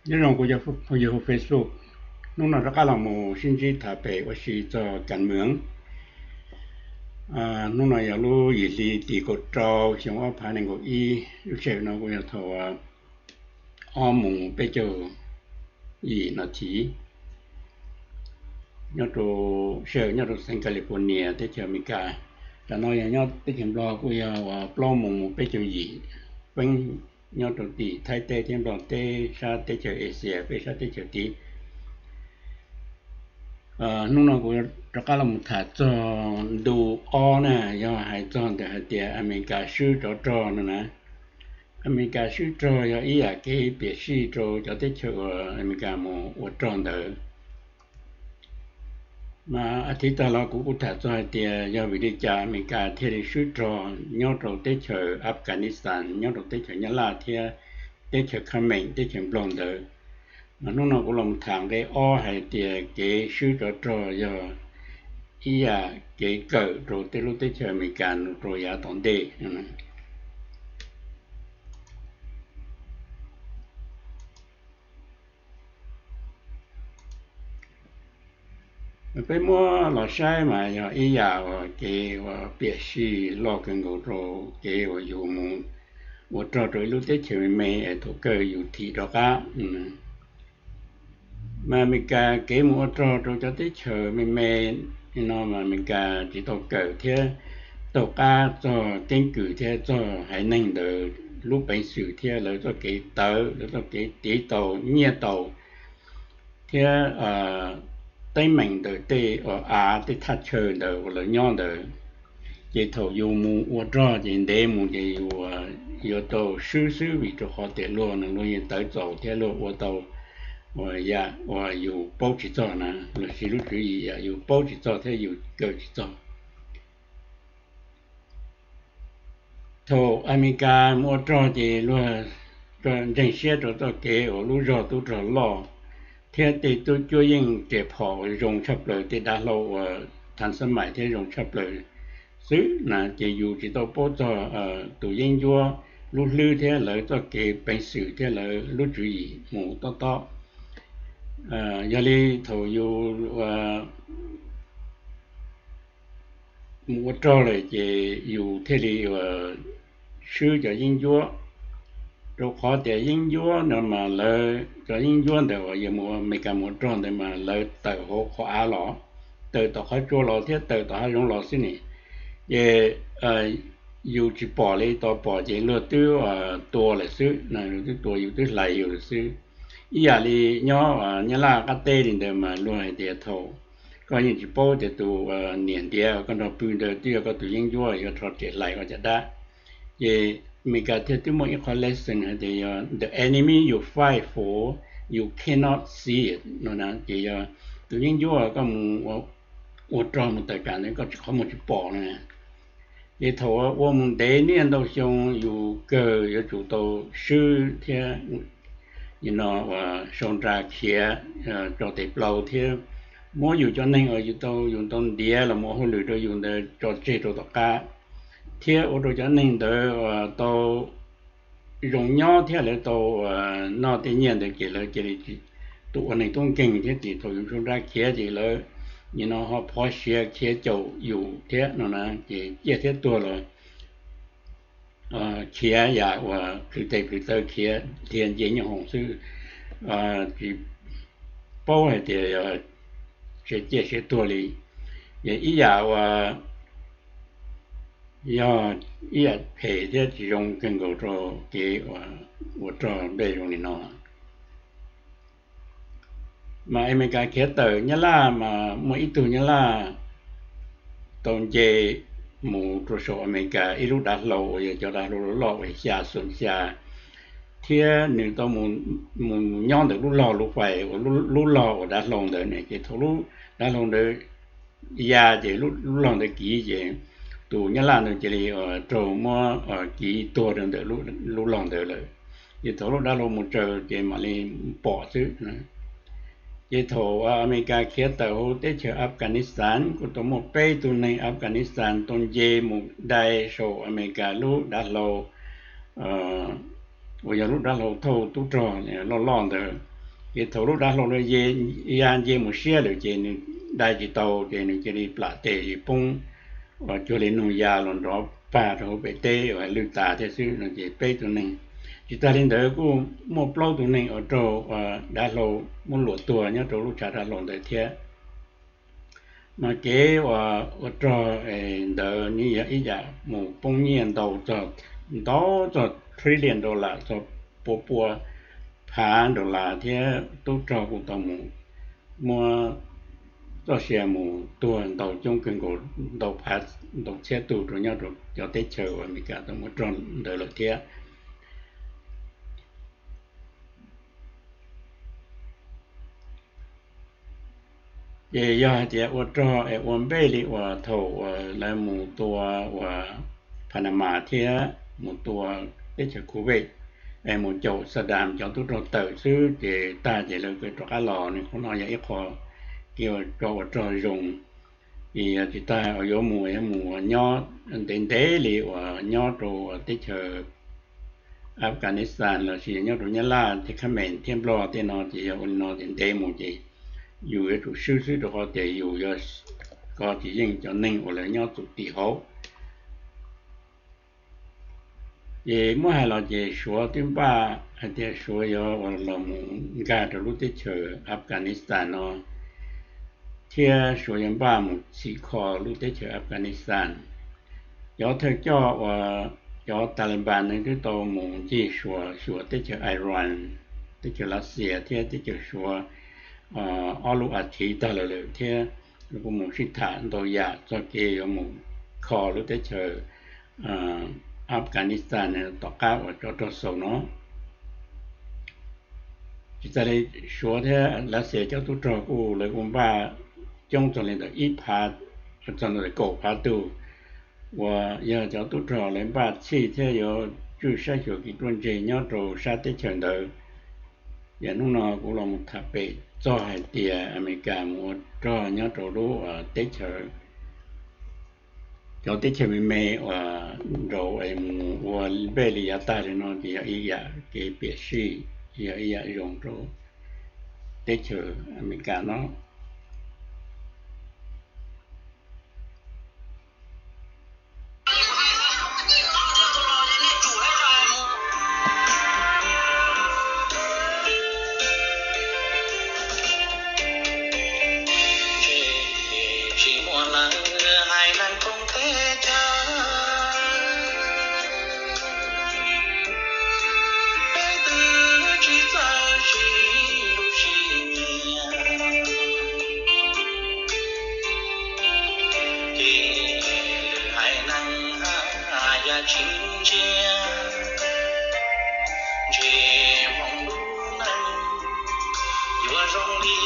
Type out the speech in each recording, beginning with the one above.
Nyob zoo kuv cov phooj ywg hu Facebook, hnub no rov qab los mus sib ntsib tham pem ua si txog kas mwv. Hnub no yog lub yim hli tim kaum rau xyoo ob phav nees nkaum ib, lub sij hawm no kuj yog thaum ob moos peb caug yim no thiv. Nyob rau sij hawm nyob rau xeev California teb chaws Amelikas. Tam no yog nyob teb chaws Nplog kuj yog uas plaub moos mus peb caug yim feeb nyob rau tim Thaib teb thiab Nplog teb sab teb chaws Asia peb sab teb chaws tid. Hnub no kuv rov qab los mus tham txog ntu ob na, yog hais txog ntawm hais tias Amelikas swb tsov rog no na. Amelikas swb rog yog ib yam kev piam sij rau cov teb chaws uas Amelikas mus ua rog ntawd. Mas a thiv tag los kuv kuj tham txog hais tias yog vim li cas Amelikas thiaj li swb rog nyob rau teb chaws Afghanistan, nyob rau teb chaws Nyab Laj thiab teb chaws Khmer, teb chaws Nplog ntawd. Mas hnub no kuv los tham nqe ob hais tias kev swb tsov rog yog ib yam kev kawm rau tej lub teb chaws Amelikas rau yav tom ntej. Peb muab los saib mas yog ib yam uas kev uas piam sij loj kawg nkaus rau kev uas yus mus ua rog rau ib lub teb chaws me me es thaum kawg yus thim rov qab. Mas Amelikas kev mus ua rog rau cov teb chaws me me no mas Amelikas tsis tau kawm thiab taug qab txog keeb kwm thiab txog haiv neeg ntawd lub peev xwm thiab lawv txoj kev tawv, lawv txoj kev tiv tau nyiaj tau thiab teeb meem ntawm tej av tej thaj chaw ntawd uas lawv nyob ntawd. Ces thaum yus mus ua rog ces ntev mus ces yus yuav tau swb xwb vim rau qhov tias luag no luag yeej tawv txaus thiab luag ua tau uas yam uas yus paub tsis txog na, los sis lub tswv yim yam yus paub tsis txog thiab yus kawm tsis txog. Thaum Amelikas mus ua rog ces luag ntseeg siab rau txoj kev uas lub zog tub rog loj thiab tej tub cuab yeej riam phom uas zoo tshaj plaws, tej dav hlau uas thav xab maim thiab zoo tshaj plaws xwb na, ces yus tsis tau paub txog tus yeeb ncuab lub hlwb thiab lawv txoj kev peev xwm thiab lawv lub tswv yim mus tob tob. Yog li thaum yus mus ua rog lawm ces yus thiaj li swb cov yeeb ncuab, rau qhov tias yeeb ncuab no mas lawv cov yeeb ncuab ntawd uas yog mus Amelikas mus ua rog ntawd mas lawv tawm hauv qhov av los, tawm tom qhov tsua los thiab tawm tom hav zoov los xwb ne. Ces yus tsis pom li, tos pom ces luag twb tua lawm xwb, luag twb tua yus twb hlais yus lawm xwb. Ib yam li nyob Nyab Laj qab teb li ntawd mas luag hais tias thaum koj yeej tsis paub tias tus niam ntiav koj nrog pw ntawd twb yog koj tus yeeb ncuab yuav rho riam hlais koj caj dab. Ces Amelikas thiaj twb muaj ib qho lesson hais tias yog the enemy you fight for, you cannot see it no na, ces yog tus yeeb ncuab koj mus ua rog mus tawm kam ntawd koj tsis qhov muag tsis pom na. Ces thaum ua mus ntev niaj ntau xyoo yus kawg yuav tsum tau swb thiab no sau nra khiav tso tes plaws thiab muab yus cov neeg uas yus tau, yus tau ntiav los ua hauj lwm rau yus ntawd tso tseg rau tom qab, thiab ua rau cov neeg ntawd tau zoo nyob thiab lawv tau noj tej nyiaj ntawd ces lawv cia li, tus ua neeg tub nkeeg thiab ces thaum yus sau nra khiav ces lawv nim no ho phov siav khiav caum yus thiab no na, ces ciaj thiab tuag los khiav yam uas plhws tes plhws taw khiav dhia nce nyoob hoom xwb, tsis paub hais tias yog siav ciaj siav tuag li. Yog ib yam uas, yog ib yam phem thiab tsis zoo kawg nkaus rau kev ua rog nplej zoo li no. Mas Amelikas khiav tawm Nyab Laj mas muaj ib tug Nyab Laj tau nce mus rau saum Amelikas ib lub dav hlau uas yog cov dav hlau loj loj uas xya xoom xya, thiab nws tau mus nyob ntawm lub log lub fais uas lub log uas dav hlau ntawd ne, ces thaum lub dav hlau ntawd ya ces lub log ntawd kiv ces tus Nyab Laj ntawd cia li raug muab kiv tuag rau ntawm lub log ntawd lawm. Ces thaum lub dav hlau mus tsaws ces mam li pom xwb. Ces thaum Amelikas khiav tawm hauv teb chaws Afghanistan kuj tau muaj peb tug neeg Afghanistan tau nce mus dai saum Amelikas lub dav hlau uas yog lub dav hlau thauj tub rog loj loj ntawd. Ces thaum lub dav hlau no ya nce mus siab lawm ces nws dai tsis tau ces nws cia li plam tes poob, uas cuag li noog ya los nrov pag rau hauv pem teb uas lwj tas thiab xwb no ces peb tug neeg. Tsis tas li ntawd kuj muaj plaub tug neeg uas raug dav hlau muab luam tuag nyob rau lub tshav dav hlau ntawd thiab. Mas kev ua rog ntawd nws yog ib yam mus poob nyiaj ntau txog, ntau txog trillion dollar, txog pua pua phav dollar thiab tub rog kuj tau mus muab txoj sia mus tuag ntau coob kawg nkaus, ntau phav ntau txhiab tug rau nyob rau cov teb chaws uas Amelikas tau muab rog ntawd lawm thiab. Ces yog hais tias ua rog es ua npej li uas thaum uas lawv mus tua uas Panama thiab mus tua teb chaws Kuwait, es mus caum Saddam cov tub rog tawm xwb ces tag ces lawv rov qab los. Nws qhov no yog ib qho kev ua rog zoo. Tsis tas yuav mus, yuav mus nyob ntev ntev li uas nyob rau teb chaws Afghanistan los sis nyob rau Nyab Laj thiab Khames thiab Nplog tej no ces yog ua li no ces ntev mus ces yus yuav tsum swb xwb rau qhov tias yus yuav kov tsis yeej cov neeg uas lawv nyob txum tim hauv. Ces muab hais los ces Suav twb npaj hais tias Suav yuav ua los mus nkag rau lub teb chaws Afghanistan no thiab Suav yuav npaj mus txhim kho lub teb chaws Afghanistan. Cov thawj coj uas cov Taliban nws twb tau mus ncig Suav xyuas teb chaws Iran, teb chaws Lav Xias thiab teb chaws Suav ob lub as thiv tag lawm thiab kuj mus sib tham ntau yam txog kev yuav mus kho lub teb chaws Afghanistan tom qab uas tsov rog xaus no. Tsis tas li, Suav thiab Lav Xias cov tub rog kuj lawv kuj npaj coob txog li ntawm ib phav, txog ntawm kaum phav tug uas yog cov tub rog lawv npaj txhij thiab yuav tswj saib xyuas kev ruaj ntseg nyob rau sab teb chaws ntawd. Ces hnub no kuv los mus tham pem txog hais tias Amelikas mus ua rog nyob rau lub teb chaws, cov teb chaws me me uas nraud es mus ua npej li yav tag li no ces yog ib yam kev piam sij, yog ib yam zoo rau teb chaws Amelikas no. Tsis muaj lawm haiv neeg koom teb chaws, peb twb tsis txawj siv lub siab nyiam. Ces lwm haiv neeg haj yam tsis ntsia, ntshe hmoov lub neej yuav zoo li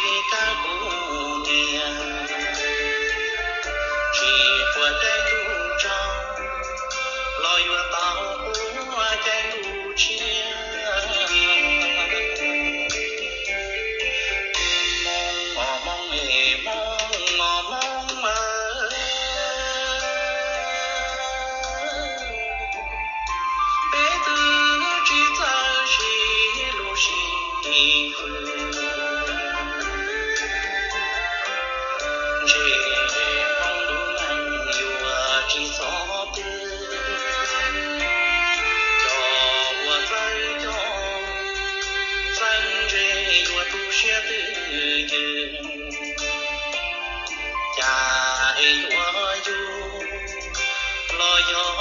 Meskas kuv niam. Tsis quav caij ntuj tsaus los yuav tau quav caij ntuj tshiab. Hmoob os Hmoob es, Hmoob os Hmoob aw, peb twb tsis txawj siv lub siab ntshe Hmoob lub neej yuav tsis txhob pw. Cov uas txawj coj txawj ntse yuav tu siab twj ywm, cas es yuav yug los yog